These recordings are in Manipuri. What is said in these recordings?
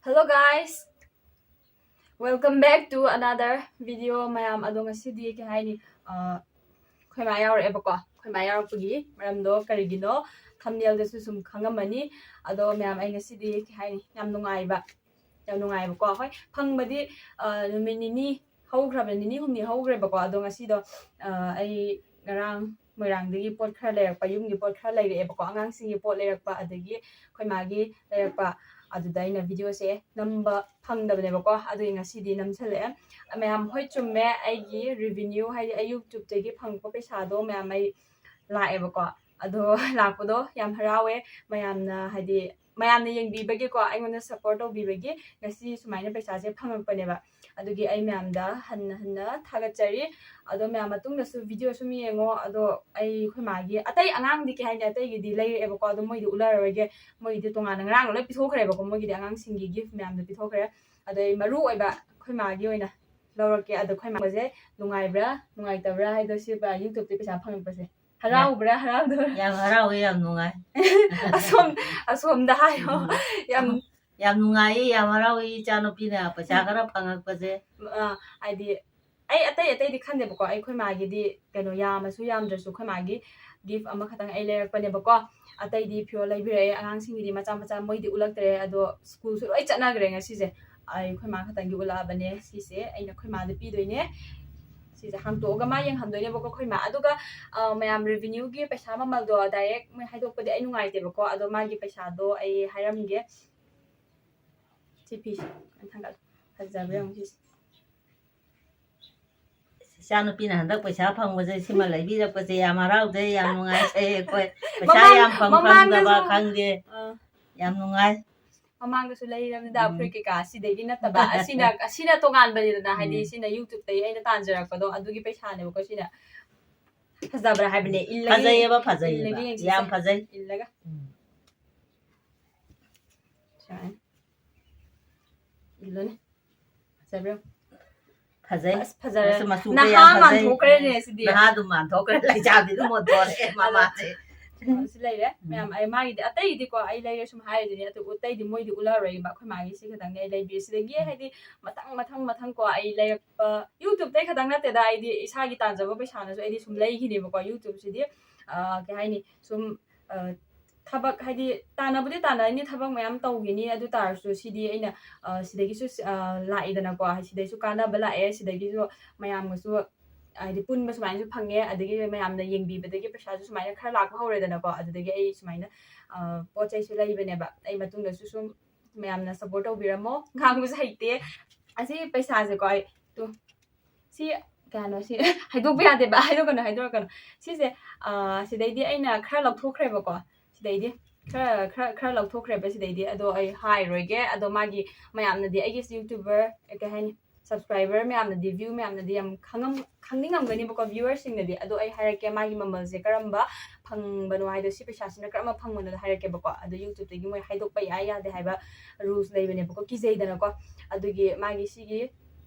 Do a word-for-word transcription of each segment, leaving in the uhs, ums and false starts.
Hello guys, welcome back to another video. ꯃꯌꯥꯝ ꯑꯗꯣ ꯉꯁꯤꯗꯤ ꯀꯩ ꯍꯥꯏꯅꯤ, ꯑꯩꯈꯣꯏ ꯃꯥ ꯌꯥꯎꯔꯛꯑꯦꯕꯀꯣ꯫ ꯑꯩꯈꯣꯏ ꯃꯥ ꯌꯥꯎꯔꯛꯄꯒꯤ ꯃꯔꯝꯗꯣ ꯀꯔꯤꯒꯤꯅꯣ ꯊꯝꯅꯦꯜꯗꯁꯨ ꯁꯨꯝ ꯈꯪꯉꯝꯃꯅꯤ꯫ ꯑꯗꯣ ꯃꯌꯥꯝ, ꯑꯩ ꯉꯁꯤꯗꯤ ꯀꯩ ꯍꯥꯏꯅꯤ, ꯌꯥꯝ ꯅꯨꯡꯉꯥꯏꯕ, ꯌꯥꯝ ꯅꯨꯡꯉꯥꯏꯕꯀꯣ꯫ ꯍꯣꯏ, ꯐꯪꯕꯗꯤ ꯅꯨꯃꯤꯠ ꯅꯤꯅꯤ ꯍꯧꯈ꯭ꯔꯕꯅꯦ, ꯅꯤꯅꯤ ꯍꯨꯝꯅꯤ ꯍꯧꯈ꯭ꯔꯦꯕꯀꯣ꯫ ꯑꯗꯣ ꯉꯁꯤꯗꯣ ꯑꯩ ꯉꯔꯥꯡ ꯃꯣꯏꯔꯥꯡꯗꯒꯤ ꯄꯣꯠ ꯈꯔ ꯂꯩꯔꯛꯄ, ꯌꯨꯝꯒꯤ ꯄꯣꯠ ꯈꯔ ꯂꯩꯔꯛꯑꯦꯕꯀꯣ, ꯑꯉꯥꯡꯁꯤꯡꯒꯤ ꯄꯣꯠ ꯂꯩꯔꯛꯄ, ꯑꯗꯒꯤ ꯑꯩꯈꯣꯏ ꯃꯥꯒꯤ ꯂꯩꯔꯛꯄ꯫ ꯑꯗꯨꯗ ꯑꯩꯅ ꯚꯤꯗꯤꯑꯣꯁꯦ ꯅꯝꯕ ꯐꯪꯗꯕꯅꯦꯕꯀꯣ, ꯑꯗꯨꯒꯤ ꯉꯁꯤꯗꯤ ꯅꯝꯁꯜꯂꯛꯑꯦ꯫ ꯃꯌꯥꯝ, ꯍꯣꯏ, ꯆꯨꯝꯃꯦ, ꯑꯩꯒꯤ ꯔꯤꯚꯤꯅ꯭ꯌꯨ, ꯍꯥꯏꯗꯤ ꯑꯩ ꯌꯨꯇ꯭ꯌꯨꯕꯇꯒꯤ ꯐꯪꯉꯛꯄ ꯄꯩꯁꯥꯗꯣ ꯃꯌꯥꯝ ꯑꯩ ꯂꯥꯛꯑꯦꯕꯀꯣ꯫ ꯑꯗꯣ ꯂꯥꯛꯄꯗꯣ ꯌꯥꯝ ꯍꯔꯥꯎꯋꯦ꯫ ꯃꯌꯥꯝꯅ, ꯍꯥꯏꯗꯤ, ꯃꯌꯥꯝꯅ ꯌꯦꯡꯕꯤꯕꯒꯤꯀꯣ, ꯑꯩꯉꯣꯟꯗ ꯁꯞꯄꯣꯔꯠ ꯇꯧꯕꯤꯕꯒꯤ ꯉꯁꯤ ꯁꯨꯃꯥꯏꯅ ꯄꯩꯁꯥꯁꯦ ꯐꯪꯉꯛꯄꯅꯦꯕ꯫ ꯑꯗꯨꯒꯤ ꯑꯩ ꯃꯌꯥꯝꯗ ꯍꯟꯅ ꯍꯟꯅ ꯊꯥꯒꯠꯆꯔꯤ꯫ ꯑꯗꯣ ꯃꯌꯥꯝ, ꯃꯇꯨꯡꯗꯁꯨ ꯚꯤꯗꯤꯑꯣ ꯁꯨꯝ ꯌꯦꯡꯉꯣ꯫ ꯑꯗꯣ ꯑꯩ, ꯑꯩꯈꯣꯏ ꯃꯥꯒꯤ, ꯑꯇꯩ ꯑꯉꯥꯡꯗꯤ ꯀꯩ ꯍꯥꯏꯅꯤ, ꯑꯇꯩꯒꯤꯗꯤ ꯂꯩꯔꯛꯑꯦꯕꯀꯣ, ꯑꯗꯣ ꯃꯣꯏꯗꯤ ꯎꯠꯂꯔꯣꯏꯒꯦ꯫ ꯃꯣꯏꯒꯤꯗꯤ ꯇꯣꯉꯥꯟꯅ ꯉꯔꯥꯡ ꯂꯣꯏ ꯄꯤꯊꯣꯛꯈ꯭ꯔꯦꯕꯀꯣ꯫ ꯃꯣꯏꯒꯤꯗꯤ ꯑꯉꯥꯡꯁꯤꯡꯒꯤ ꯒꯤꯐ ꯃꯌꯥꯝꯗꯣ ꯄꯤꯊꯣꯛꯈ꯭ꯔꯦ꯫ ꯑꯗꯣ ꯑꯩ ꯃꯔꯨ ꯑꯣꯏꯕ ꯑꯩꯈꯣꯏ ꯃꯥꯒꯤ ꯑꯣꯏꯅ ꯂꯧꯔꯛꯀꯦ꯫ ꯑꯗꯣ ꯑꯩꯈꯣꯏ ꯃꯥꯁꯦ ꯅꯨꯡꯉꯥꯏꯕ꯭ꯔꯥ ꯅꯨꯡꯉꯥꯏꯇꯕ꯭ꯔꯥ ꯍꯥꯏꯗꯣ, ꯁꯤ ꯌꯨꯇ꯭ꯌꯨꯕꯇꯒꯤ ꯄꯩꯁꯥ ꯐꯪꯉꯛꯄꯁꯦ ꯍꯔꯥꯎꯕ꯭ꯔꯥ ꯍꯔꯥꯎꯗꯕ꯭ꯔꯥ? ꯌꯥꯝ ꯍꯔꯥꯎꯋꯦ, ꯌꯥꯝ ꯅꯨꯡꯉꯥꯏ꯫ ꯑꯁꯣꯝ, ꯑꯁꯣꯝꯗ ꯍꯥꯏꯌꯣ꯫ ꯎꯝ꯫ ꯌꯥꯝ ꯌꯥꯝ ꯅꯨꯡꯉꯥꯏꯌꯦ, ꯌꯥꯝ ꯍꯔꯥꯎꯋꯦ, ꯏꯆꯥꯅꯨꯄꯤꯅ ꯄꯩꯁꯥ ꯎꯝ꯫ ꯈꯔ ꯐꯪꯉꯛꯄꯁꯦ꯫ ꯑ, ꯍꯥꯏꯗꯤ, ꯑꯩ ꯑꯇꯩ ꯑꯇꯩꯗꯤ ꯈꯟꯗꯦꯕꯀꯣ, ꯑꯩꯈꯣꯏ ꯃꯥꯒꯤꯗꯤ ꯀꯩꯅꯣ, ꯌꯥꯝꯃꯁꯨ ꯌꯥꯝꯗ꯭ꯔꯁꯨ ꯑꯩꯈꯣꯏ ꯃꯥꯒꯤ ꯒꯤꯐ ꯑꯃꯈꯛꯇꯪ ꯑꯩ ꯂꯩꯔꯛꯄꯅꯦꯕꯀꯣ꯫ ꯑꯇꯩꯗꯤ ꯐꯤꯔꯣꯜ ꯂꯩꯕꯤꯔꯛꯑꯦ, ꯑꯉꯥꯡꯁꯤꯡꯒꯤꯗꯤ ꯃꯆꯥ ꯃꯆꯥ, ꯃꯣꯏꯗꯤ ꯎꯠꯂꯛꯇ꯭ꯔꯦ, ꯑꯗꯣ ꯁ꯭ꯀꯨꯜꯁꯨ ꯂꯣꯏ ꯆꯠꯅꯈ꯭ꯔꯦ ꯉꯁꯤꯁꯦ꯫ ꯑꯩ ꯑꯩꯈꯣꯏ ꯃꯥ ꯈꯛꯇꯪꯒꯤ ꯎꯠꯂꯛꯑꯕꯅꯦ꯫ ꯁꯤꯁꯦ ꯑꯩꯅ ꯑꯩꯈꯣꯏ ꯃꯥꯗ ꯄꯤꯗꯣꯏꯅꯦ꯫ ꯁꯤꯁꯦ ꯍꯥꯡꯇꯣꯛꯑꯒ ꯃꯥ ꯌꯦꯡꯍꯟꯗꯣꯏꯅꯦꯕꯀꯣ ꯑꯩꯈꯣꯏ ꯃꯥ꯫ ꯑꯗꯨꯒ, ꯑ, ꯃꯌꯥꯝ, ꯔꯤꯚꯤꯅ꯭ꯌꯨꯒꯤ ꯄꯩꯁꯥ ꯃꯃꯜꯗꯣ ꯗꯥꯏꯔꯦꯛ ꯃꯣꯏ ꯍꯥꯏꯗꯣꯛꯄꯗꯤ ꯑꯩ ꯅꯨꯡꯉꯥꯏꯇꯦꯕꯀꯣ꯫ ꯑꯗꯣ ꯃꯥꯒꯤ ꯄꯩꯁꯥꯗꯣ ꯑꯩ ꯍꯥꯏꯔꯝꯒꯦ꯫ ꯁꯤ ꯐꯤꯁꯦ ꯊꯥꯡꯒꯠꯂꯣ꯫ ꯐꯖꯕ꯭ꯔꯥ ꯌꯦꯡꯉꯨ ꯁꯤꯁꯦ꯫ ꯏꯆꯥꯅꯨꯄꯤꯅ ꯍꯟꯗꯛ ꯄꯩꯁꯥ ꯐꯪꯕꯁꯦ, ꯁꯤꯃ ꯂꯩꯕꯤꯔꯛꯄꯁꯦ ꯌꯥꯝ ꯍꯔꯥꯎꯖꯩ, ꯌꯥꯝ ꯅꯨꯡꯉꯥꯏꯖꯩ꯫ ꯑꯩꯈꯣꯏ ꯄꯩꯁꯥ ꯃꯃꯥꯡ-, ꯌꯥꯝ ꯐꯪ ꯐꯪꯗꯕ ꯃꯃꯥꯡꯗꯁꯨ, ꯈꯪꯗꯦ꯫ ꯑꯥ꯫ ꯌꯥꯝ ꯅꯨꯡꯉꯥꯏ꯫ ꯃꯃꯥꯡꯗꯁꯨ ꯂꯩꯔꯕꯅꯤꯗ, ꯎꯝ꯫ ꯐꯨꯔꯤꯠ ꯀꯩꯀꯥ, ꯑꯁꯤꯗꯒꯤ ꯅꯠꯇꯕ, ꯑꯁꯤꯅ, ꯑꯁꯤꯅ ꯇꯣꯉꯥꯟꯕꯅꯤꯗꯅ, ꯍꯥꯏꯗꯤ ꯎꯝ꯫ ꯁꯤꯅ ꯌꯨꯇ꯭ꯌꯨꯕꯇꯒꯤ ꯑꯩꯅ ꯇꯥꯟꯖꯔꯛꯄꯗꯣ, ꯑꯗꯨꯒꯤ ꯄꯩꯁꯥꯅꯦꯕꯀꯣ ꯁꯤꯅ꯫ ꯐꯖꯕ꯭ꯔꯥ ꯍꯥꯏꯕꯅꯦ, ꯏꯜꯂꯒ ꯐꯖꯩꯌꯦꯕ, ꯌꯦꯡ-, ꯐꯖꯩꯌꯦꯕ꯫ ꯏꯜꯂꯒ ꯌꯦꯡꯁꯤꯁꯦ꯫ ꯌꯥꯝ ꯐꯖꯩ꯫ ꯏꯜꯂꯒ꯫ ꯎꯝ꯫ ꯁꯨꯃꯥꯏꯅ꯫ ꯏꯜꯂꯨꯅꯦ꯫ ꯐꯖꯕ꯭ꯔꯥ? ꯐꯖꯩ꯫ ꯑꯁ, ꯐꯖꯔꯦ꯫ ꯑꯁ, ꯃꯆꯨꯒ ꯅꯍꯥ ꯌꯥꯝ ꯐꯖꯩ꯫ ꯃꯥꯟꯊꯣꯛꯈ꯭ꯔꯦꯅꯦ ꯁꯤꯗꯤ꯫ ꯅꯍꯥꯗꯨꯝ ꯃꯥꯟꯊꯣꯛꯈ꯭ꯔꯦ, ꯂꯩꯁꯥꯕꯤꯗꯨꯝ ꯑꯣꯟꯊꯣꯔꯛꯑꯦ ꯑꯗꯣ ꯃꯃꯥꯁꯦ꯫ ꯁꯤ ꯂꯩꯔꯦ ꯃꯌꯥꯝ꯫ ꯑꯩ ꯃꯥꯒꯤꯗꯤ ꯑꯇꯩꯗꯤꯀꯣ ꯑꯩ ꯂꯩꯔꯦ ꯁꯨꯝ ꯍꯥꯏꯔꯤꯗꯨꯅꯤ, ꯑꯗꯨ ꯑꯇꯩꯗꯤ ꯃꯣꯏꯗꯤ ꯎꯠꯂꯔꯣꯏꯕ꯫ ꯑꯩꯈꯣꯏ ꯃꯥꯒꯤ ꯁꯤ ꯈꯛꯇꯪꯅꯦ ꯑꯩ ꯂꯩꯕꯤꯔꯤꯁꯦ꯫ ꯁꯤꯗꯒꯤ ꯍꯥꯏꯗꯤ ꯃꯊꯪ ꯃꯊꯪ ꯃꯊꯪ ꯀꯣ ꯑꯩ ꯂꯩꯔꯛꯄ, YouTube-ꯇꯩ ꯈꯛꯇꯪ ꯅꯠꯇꯦꯗ, ꯑꯩꯗꯤ ꯏꯁꯥꯒꯤ ꯇꯥꯟꯖꯕ ꯄꯩꯁꯥꯅꯁꯨ ꯑꯩꯗꯤ ꯁꯨꯝ ꯂꯩꯈꯤꯅꯦꯕꯀꯣ꯫ YouTube-ꯁꯤꯗꯤ ꯀꯩ ꯍꯥꯏꯅꯤ, ꯁꯨꯝ ꯊꯕꯛ ꯍꯥꯏꯗꯤ ꯇꯥꯟꯅꯕꯨꯗꯤ ꯇꯥꯟꯅꯅꯤ, ꯊꯕꯛ ꯃꯌꯥꯝ ꯇꯧꯈꯤꯅꯤ, ꯑꯗꯨ ꯇꯥꯔꯁꯨ ꯁꯤꯗꯤ ꯑꯩꯅ ꯁꯤꯗꯒꯤꯁꯨ ꯂꯥꯛꯏꯗꯅꯀꯣ, ꯁꯤꯗꯩꯁꯨ ꯀꯥꯟꯅꯕ ꯂꯥꯛꯑꯦ, ꯁꯤꯗꯒꯤꯁꯨ ꯃꯌꯥꯝꯒꯁꯨ ꯍꯥꯏꯗꯤ ꯄꯨꯟꯕ ꯁꯨꯃꯥꯏꯅꯁꯨ ꯐꯪꯉꯦ, ꯑꯗꯒꯤ ꯃꯌꯥꯝꯅ ꯌꯦꯡꯕꯤꯕꯗꯒꯤ ꯄꯩꯁꯥꯁꯨ ꯁꯨꯃꯥꯏꯅ ꯈꯔ ꯂꯥꯛꯄ ꯍꯧꯔꯦꯗꯅꯀꯣ꯫ ꯑꯗꯨꯗꯒꯤ ꯑꯩ ꯁꯨꯃꯥꯏꯅ ꯄꯣꯠ ꯆꯩꯁꯨ ꯂꯩꯕꯅꯦꯕ꯫ ꯑꯩ ꯃꯇꯨꯡꯗꯁꯨ ꯁꯨꯝ ꯃꯌꯥꯝꯅ ꯁꯞꯄꯣꯔꯠ ꯇꯧꯕꯤꯔꯝꯃꯣ꯫ ꯉꯥꯡꯕꯁꯨ ꯍꯩꯇꯦ꯫ ꯑꯁꯤ ꯄꯩꯁꯥꯁꯦꯀꯣ ꯑꯩ ꯇꯨ ꯁꯤ ꯀꯌꯥꯅꯣ ꯁꯤ ꯍꯥꯏꯗꯣꯛꯄ ꯌꯥꯗꯦꯕ꯫ ꯍꯥꯏꯗꯣꯛꯀꯅꯨ, ꯍꯥꯏꯗꯣꯛꯀꯅꯨ꯫ ꯁꯤꯁꯦ ꯁꯤꯗꯩꯗꯤ ꯑꯩꯅ ꯈꯔ ꯂꯧꯊꯣꯛꯈ꯭ꯔꯦꯕꯀꯣ꯫ ꯁꯤꯗꯩꯗꯤ ꯈꯔ ꯈꯔ ꯈꯔ ꯂꯧꯊꯣꯛꯈ꯭ꯔꯦꯕ ꯁꯤꯗꯩꯗꯤ꯫ ꯑꯗꯣ ꯑꯩ ꯍꯥꯏꯔꯣꯏꯒꯦ꯫ ꯑꯗꯣ ꯃꯥꯒꯤ ꯃꯌꯥꯝꯅꯗꯤ ꯑꯩꯒꯤ YouTuber ꯀꯩ ꯍꯥꯏꯅꯤ, subscriber ꯃꯌꯥꯝꯅꯗꯤ, view ꯃꯌꯥꯝꯅꯗꯤ ꯌꯥꯝ ꯈꯪꯉꯝ ꯈꯪꯅꯤꯡꯉꯝꯒꯅꯤꯕꯀꯣ꯫ Viewer-ꯁꯤꯡꯅꯗꯤ꯫ ꯑꯗꯣ ꯑꯩ ꯍꯥꯏꯔꯛꯀꯦ ꯃꯥꯒꯤ ꯃꯃꯜꯁꯦ ꯀꯔꯝꯕ ꯐꯪꯕꯅꯣ ꯍꯥꯏꯗꯣ, ꯁꯤ ꯄꯩꯁꯥꯁꯤꯅ ꯀꯔꯝꯕ ꯐꯪꯕꯅꯣꯗꯣ ꯍꯥꯏꯔꯛꯀꯦꯕꯀꯣ꯫ ꯑꯗꯣ YouTube-ꯇꯒꯤ ꯃꯣꯏ ꯍꯥꯏꯗꯣꯛꯄ ꯏꯌꯥ ꯌꯥꯗꯦ ꯍꯥꯏꯕ rules ꯂꯩꯕꯅꯦꯕꯀꯣ, ꯀꯤꯖꯩꯗꯅꯀꯣ꯫ ꯑꯗꯨꯒꯤ ꯃꯥꯒꯤ ꯁꯤꯒꯤ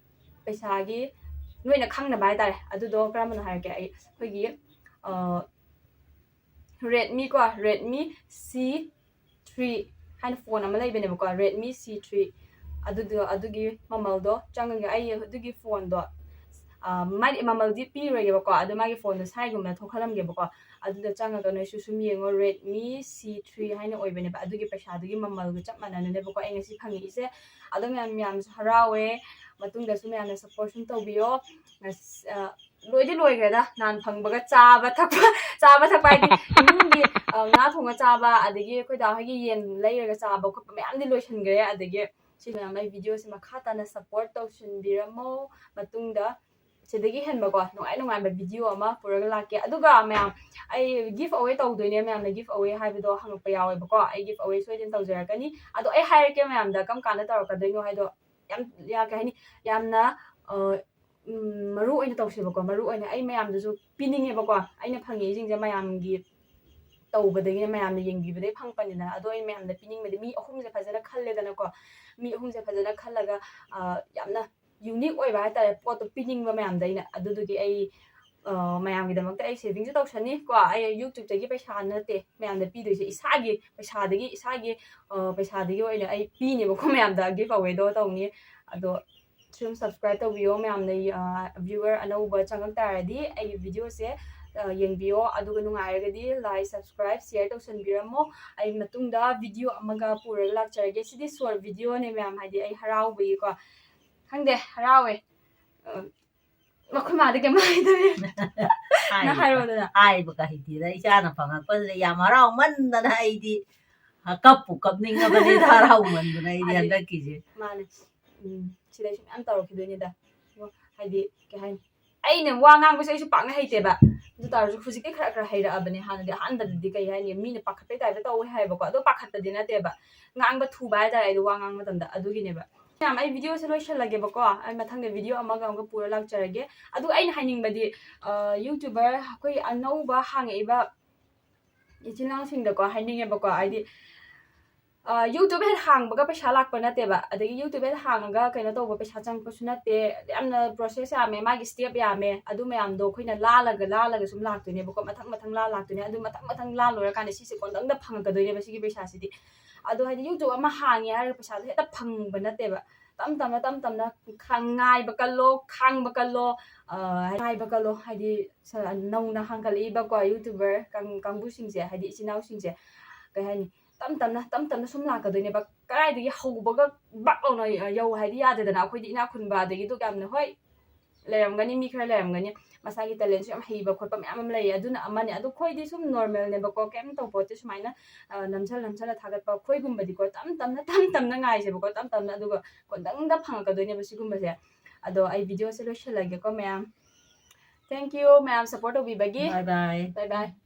ꯄꯩꯁꯥꯒꯤ ꯅꯣꯏꯅ ꯈꯪꯅꯕ ꯍꯥꯏꯇꯥꯔꯦ꯫ ꯑꯗꯨꯗꯣ ꯀꯔꯝꯕꯅꯣ ꯍꯥꯏꯔꯛꯀꯦ꯫ ꯑꯩ ꯑꯩꯈꯣꯏꯒꯤ Redmi ꯀꯣ, Redmi C three ꯍꯥꯏꯅ phone ꯑꯃ ꯂꯩꯕꯅꯦꯕꯀꯣ, Redmi C three꯫ ꯑꯗꯨꯗꯣ, ꯑꯗꯨꯒꯤ ꯃꯃꯜꯗꯣ ꯆꯪꯉꯒ ꯑꯩ ꯑꯗꯨꯒꯤ phone-ꯗꯣ ꯃꯥꯗꯤ ꯃꯃꯜꯗꯤ ꯄꯤꯔꯣꯏꯒꯦꯕꯀꯣ, ꯑꯗꯣ ꯃꯥꯒꯤ phone-ꯗꯣ ꯁꯥꯏꯒꯨꯝꯕ ꯊꯣꯛꯍꯜꯂꯝꯒꯦꯕꯀꯣ꯫ ꯑꯗꯨꯗ ꯆꯪꯉꯒ ꯅꯣꯏꯁꯨ ꯁꯨꯝ ꯌꯦꯡꯉꯣ, Redmi C three ꯍꯥꯏꯅ ꯑꯣꯏꯕꯅꯦꯕ꯫ ꯑꯗꯨꯒꯤ ꯄꯩꯁꯥꯗꯨꯒꯤ ꯃꯃꯜꯒ ꯆꯞ ꯃꯥꯟꯅꯅꯅꯦꯕꯀꯣ ꯑꯩ ꯉꯁꯤ ꯐꯪꯉꯛꯏꯁꯦ꯫ ꯑꯗꯣ ꯃꯌꯥꯝ, ꯃꯌꯥꯝꯁꯨ ꯍꯔꯥꯎꯋꯦ꯫ ꯃꯇꯨꯡꯗꯁꯨ ꯃꯌꯥꯝꯅ support ꯁꯨꯝ ꯇꯧꯕꯤꯌꯣ꯫ ꯂꯣꯏꯗꯤ ꯂꯣꯏꯈ꯭ꯔꯦꯗ꯫ ꯅꯍꯥꯟ ꯐꯪꯕꯒ ꯆꯥꯕ ꯊꯛꯄ, ꯆꯥꯕ ꯊꯛꯄ ꯍꯥꯏꯗꯤ ꯏꯃꯨꯡꯒꯤ ꯉꯥ ꯊꯣꯡꯉ ꯆꯥꯕ, ꯑꯗꯒꯤ ꯑꯩꯈꯣꯏ ꯗꯥ ꯍꯣꯏꯒꯤ ꯌꯦꯟ ꯂꯩꯔꯒ ꯆꯥꯕ ꯈꯣꯠꯄ ꯃꯌꯥꯝꯗꯤ ꯂꯣꯏꯁꯤꯟꯈ꯭ꯔꯦ꯫ ꯑꯗꯒꯤ ꯁꯤ ꯃꯌꯥꯝ ꯑꯩ video-ꯁꯦ ꯃꯈꯥ ꯇꯥꯅ support ꯇꯧꯁꯤꯟꯕꯤꯔꯝꯃꯣ꯫ ꯃꯇꯨꯡꯗ ꯁꯤꯗꯒꯤ ꯍꯦꯟꯕꯀꯣ ꯅꯨꯡꯉꯥꯏ ꯅꯨꯡꯉꯥꯏꯕ video ꯑꯃ ꯄꯨꯔꯒ ꯂꯥꯛꯀꯦ꯫ ꯑꯗꯨꯒ ꯃꯌꯥꯝ, ꯑꯩ give away ꯇꯧꯗꯣꯏꯅꯦ꯫ ꯃꯌꯥꯝꯅ give away ꯍꯥꯏꯕꯗꯣ ꯍꯪꯉꯛꯄ ꯌꯥꯎꯋꯦꯕꯀꯣ꯫ ꯑꯩ give away ꯁꯣꯏꯗꯅ ꯇꯧꯖꯔꯛꯀꯅꯤ꯫ ꯑꯗꯣ ꯑꯩ ꯍꯥꯏꯔꯛꯀꯦ ꯃꯌꯥꯝꯗ ꯀꯔꯝ ꯀꯥꯟꯗ ꯇꯧꯔꯛꯀꯗꯣꯏꯅꯣ ꯍꯥꯏꯗꯣ꯫ ꯌꯥꯝ, ꯌꯥ-, ꯀꯩ ꯍꯥꯏꯅꯤ, ꯌꯥꯝꯅ ꯃꯔꯨ ꯑꯣꯏꯅ ꯇꯧꯁꯦꯕꯀꯣ꯫ ꯃꯔꯨ ꯑꯣꯏꯅ ꯑꯩ ꯃꯌꯥꯝꯗꯁꯨ ꯄꯤꯅꯤꯡꯉꯦꯕꯀꯣ꯫ ꯑꯩꯅ ꯐꯪꯉꯛꯏꯁꯤꯡꯁꯦ ꯃꯌꯥꯝꯒꯤ ꯇꯧꯕꯗꯒꯤꯅ, ꯃꯌꯥꯝꯅ ꯌꯦꯡꯕꯤꯕꯗꯒꯤ ꯐꯪꯉꯛꯄꯅꯤꯗꯅ꯫ ꯑꯗꯣ ꯑꯩ ꯃꯌꯥꯝꯗ ꯄꯤꯅꯤꯡꯕꯗꯤ ꯃꯤ ꯑꯍꯨꯝꯁꯦ ꯐꯖꯅ ꯈꯜꯂꯦꯗꯅꯀꯣ꯫ ꯃꯤ ꯑꯍꯨꯝꯁꯦ ꯐꯖꯅ ꯈꯜꯂꯒ ꯌꯥꯝꯅ unique ꯑꯣꯏꯕ ꯍꯥꯏꯇꯥꯔꯦ ꯄꯣꯠꯇꯣ ꯄꯤꯅꯤꯡꯕ ꯃꯌꯥꯝꯗ ꯑꯩꯅ꯫ ꯑꯗꯨꯗꯨꯒꯤ ꯑꯩ ꯑ, ꯃꯌꯥꯝꯒꯤꯗꯃꯛꯇ ꯑꯩ ꯁꯦꯚꯤꯡꯁꯨ ꯇꯧꯁꯟꯅꯤ ꯀꯣ꯫ ꯑꯩ YouTubeꯇꯒꯤ ꯄꯩꯁꯥ ꯅꯠꯇꯦ ꯃꯌꯥꯝꯗ ꯄꯤꯗꯣꯏꯁꯦ, ꯏꯁꯥꯒꯤ ꯄꯩꯁꯥꯗꯒꯤ, ꯏꯁꯥꯒꯤ, ꯑ, ꯄꯩꯁꯥꯗꯒꯤ ꯑꯣꯏꯅ ꯑꯩ ꯄꯤꯅꯦꯕꯀꯣ ꯃꯌꯥꯝꯗ, ꯒꯤꯐ ꯑꯋꯦꯗꯣ ꯇꯧꯅꯤ꯫ ꯑꯗꯣ ꯁꯨꯝ subscribe ꯇꯧꯕꯤꯌꯣ ꯃꯌꯥꯝꯅ, ꯑ, viewer ꯑꯅꯧꯕ ꯆꯪꯉꯛ ꯇꯥꯔꯗꯤ ꯑꯩꯒꯤ videoꯁꯦ, ꯑ, ꯌꯦꯡꯕꯤꯌꯣ꯫ ꯑꯗꯨꯒ ꯅꯨꯡꯉꯥꯏꯔꯒꯗꯤ like, subscribe, share ꯇꯧꯁꯟꯕꯤꯔꯝꯃꯣ꯫ ꯑꯩ ꯃꯇꯨꯡꯗ video ꯑꯃꯒ ꯄꯨꯔꯒ ꯂꯥꯛꯆꯔꯒꯦ꯫ ꯁꯤꯗꯤ short videoꯅꯦ ꯃꯌꯥꯝ, ꯍꯥꯏꯗꯤ ꯑꯩ ꯍꯔꯥꯎꯕꯒꯤꯀꯣ꯫ ꯈꯪꯗꯦ, ꯍꯔꯥꯎꯋꯦ꯫ ꯑ, ꯃꯈꯣꯏ ꯃꯥꯗ ꯀꯩꯝ ꯍꯥꯏꯗꯕꯤ꯫ ꯅꯪ ꯍꯥꯏꯕ ꯍꯥꯏꯔꯣꯗꯅ꯫ ꯍꯥꯏꯕꯒ ꯍꯩꯇꯦꯗ, ꯏꯆꯥꯅ ꯐꯪꯉꯛꯄꯁꯤꯗ ꯌꯥꯝ ꯍꯔꯥꯎꯃꯟꯗꯅ ꯑꯩꯗꯤ, ꯑ, ꯀꯞꯄꯨ ꯀꯞꯅꯤꯡꯉꯕꯅꯤꯗ, ꯍꯔꯥꯎꯃꯟꯗꯅ ꯑꯩꯗꯤ ꯑꯗꯨ ꯍꯟꯗꯛꯀꯤꯁꯦ꯫ ꯃꯥꯅꯦ꯫ ꯎꯝ, ꯁꯤꯗꯩꯁꯨ ꯃꯌꯥꯝ ꯇꯧꯔꯛꯈꯤꯗꯣꯏꯅꯤꯗ꯫ ꯍꯥꯏꯗꯤ, ꯀꯩ ꯍꯥꯏꯅꯤ? ꯑꯩꯅ ꯋꯥ ꯉꯥꯡꯕꯁꯦ ꯑꯩꯁꯨ ꯄꯥꯛꯅ ꯍꯩꯇꯦꯕ꯫ ꯑꯗꯨ ꯇꯥꯔꯁꯨ ꯍꯧꯖꯤꯛꯇꯤ ꯈꯔ ꯈꯔ ꯍꯩꯔꯛꯑꯕꯅꯦ꯫ ꯍꯥꯟꯅꯗꯤ, ꯑꯍꯥꯟꯕꯗꯗꯤ ꯀꯩ ꯍꯥꯏꯅꯤ, ꯃꯤꯅ ꯄꯥꯈꯠꯄꯩ ꯇꯥꯏꯞꯇ ꯇꯧꯋꯦ ꯍꯥꯏꯌꯦꯕꯀꯣ꯫ ꯑꯗꯣ ꯄꯥꯈꯠꯄꯗꯤ ꯅꯠꯇꯦꯕ꯫ ꯉꯥꯡꯕ ꯊꯨꯕ ꯍꯥꯏꯇꯥꯔꯦ ꯑꯩꯗꯣ ꯋꯥ ꯉꯥꯡꯕ ꯃꯇꯝꯗ꯫ ꯑꯗꯨꯒꯤꯅꯦꯕ꯫ ꯃꯌꯥꯝ, ꯑꯩ videoꯁꯦ ꯂꯣꯏꯁꯤꯜꯂꯒꯦꯕꯀꯣ꯫ ꯑꯩ ꯃꯊꯪꯗ video ꯑꯃꯒ ꯑꯃꯨꯛꯀ ꯄꯨꯔ ꯂꯥꯛꯆꯔꯒꯦ꯫ ꯑꯗꯨꯒ ꯑꯩꯅ ꯍꯥꯏꯅꯤꯡꯕꯗꯤ, ꯑ, YouTuber ꯑꯩꯈꯣꯏ ꯑꯅꯧꯕ ꯍꯥꯡꯉꯛꯏꯕ ꯏꯆꯤꯜ ꯏꯅꯥꯎꯁꯤꯡꯗꯀꯣ ꯍꯥꯏꯅꯤꯡꯉꯦꯕꯀꯣ꯫ ꯍꯥꯏꯗꯤ, ꯑ, YouTube ꯍꯦꯛ ꯍꯥꯡꯕꯒ ꯄꯩꯁꯥ ꯂꯥꯛꯄ ꯅꯠꯇꯦꯕ꯫ ꯑꯗꯒꯤ YouTube ꯍꯦꯛ ꯍꯥꯡꯉꯒ ꯀꯩꯅꯣ ꯇꯧꯕ ꯄꯩꯁꯥ ꯆꯪꯉꯛꯄꯁꯨ ꯅꯠꯇꯦ꯫ ꯌꯥꯝꯅ process ꯌꯥꯝꯃꯦ, ꯃꯥꯒꯤ step ꯌꯥꯝꯃꯦ꯫ ꯑꯗꯨ ꯃꯌꯥꯝꯗꯣ ꯑꯩꯈꯣꯏꯅ ꯂꯥꯜꯂꯒ, ꯂꯥꯜꯂꯒ ꯁꯨꯝ ꯂꯥꯛꯇꯣꯏꯅꯦꯕꯀꯣ꯫ ꯃꯊꯪ ꯃꯊꯪ ꯂꯥꯜ ꯂꯥꯛꯇꯣꯏꯅꯦ꯫ ꯑꯗꯨ ꯃꯊꯪ ꯃꯊꯪ ꯂꯥꯜ ꯂꯣꯏꯔꯀꯥꯟꯗ ꯁꯤꯁꯦ ꯀꯣꯟꯇꯪꯗ ꯐꯪꯉꯛꯀꯗꯣꯏꯅꯦꯕ ꯁꯤꯒꯤ ꯄꯩꯁꯥꯁꯤꯗꯤ꯫ ꯑꯗꯣ ꯍꯥꯏꯗꯤ YouTube ꯑꯃ ꯍꯥꯡꯉꯦ ꯍꯥꯏꯔꯒ ꯄꯩꯁꯥꯗꯣ ꯍꯦꯛꯇ ꯐꯪꯕ ꯅꯠꯇꯦꯕ꯫ ꯇꯞ ꯇꯞꯅ, ꯇꯞ ꯇꯞꯅ ꯈꯥꯡ-, ꯉꯥꯏꯕ ꯀꯜꯂꯣ, ꯈꯥꯡꯕ ꯀꯜꯂꯣ, ꯑ, ꯉꯥꯏꯕ ꯀꯜꯂꯣ꯫ ꯍꯥꯏꯗꯤ ꯁ-, ꯅꯧꯅ ꯍꯥꯡꯒꯠꯂꯛꯏꯕꯀꯣ YouTuber ꯀꯥꯡ-, ꯀꯥꯡꯕꯨꯁꯤꯡꯁꯦ, ꯍꯥꯏꯗꯤ ꯏꯆꯤꯟ ꯏꯅꯥꯎꯁꯤꯡꯁꯦ, ꯀꯩ ꯍꯥꯏꯅꯤ, ꯇꯞ ꯇꯞꯅ, ꯇꯞ ꯇꯞꯅ ꯁꯨꯝ ꯂꯥꯛꯀꯗꯣꯏꯅꯦꯕ꯫ ꯀꯗꯥꯏꯗꯒꯤ ꯍꯧꯕꯒ ꯕꯛ ꯂꯥꯎꯅ ꯌꯧ ꯍꯥꯏꯗꯤ ꯌꯥꯗꯦꯗꯅ꯫ ꯑꯩꯈꯣꯏꯗꯤ ꯏꯅꯥꯛ ꯈꯨꯟꯕ, ꯑꯗꯒꯤ ꯑꯗꯨ ꯌꯥꯝꯅ, ꯍꯣꯏ, ꯂꯩꯔꯝꯒꯅꯤ, ꯃꯤ ꯈꯔ ꯂꯩꯔꯝꯒꯅꯤ ꯃꯁꯥꯒꯤ talentꯁꯨ ꯌꯥꯝ ꯍꯩꯕ ꯈꯣꯠꯄ ꯃꯌꯥꯝ ꯑꯃ ꯂꯩꯌꯦ, ꯑꯗꯨꯅ ꯑꯃꯅꯦ꯫ ꯑꯗꯣ ꯑꯩꯈꯣꯏꯗꯤ ꯁꯨꯝ normalꯅꯦꯕꯀꯣ, ꯀꯩꯝ ꯇꯧꯄꯣꯠꯇꯦ꯫ ꯁꯨꯃꯥꯏꯅ, ꯑ, ꯅꯝꯁꯜ ꯅꯝꯁꯜꯂ ꯊꯥꯒꯠꯄ ꯑꯩꯈꯣꯏꯒꯨꯝꯕꯗꯤꯀꯣ, ꯇꯞ ꯇꯞꯅ, ꯇꯞ ꯇꯞꯅ ꯉꯥꯏꯁꯦꯕꯀꯣ, ꯇꯞ ꯇꯞꯅ, ꯑꯗꯨꯒ ꯀꯣꯟꯇꯪꯗ ꯐꯪꯉꯛꯀꯗꯣꯏꯅꯦꯕ ꯁꯤꯒꯨꯝꯕꯁꯦ꯫ ꯑꯗꯣ ꯑꯩ videoꯁꯦ ꯂꯣꯏꯁꯤꯜꯂꯒꯦꯀꯣ ꯃꯌꯥꯝ꯫ Thank you ꯃꯌꯥꯝ support ꯇꯧꯕꯤꯕꯒꯤ꯫ Bye bye. Bye bye.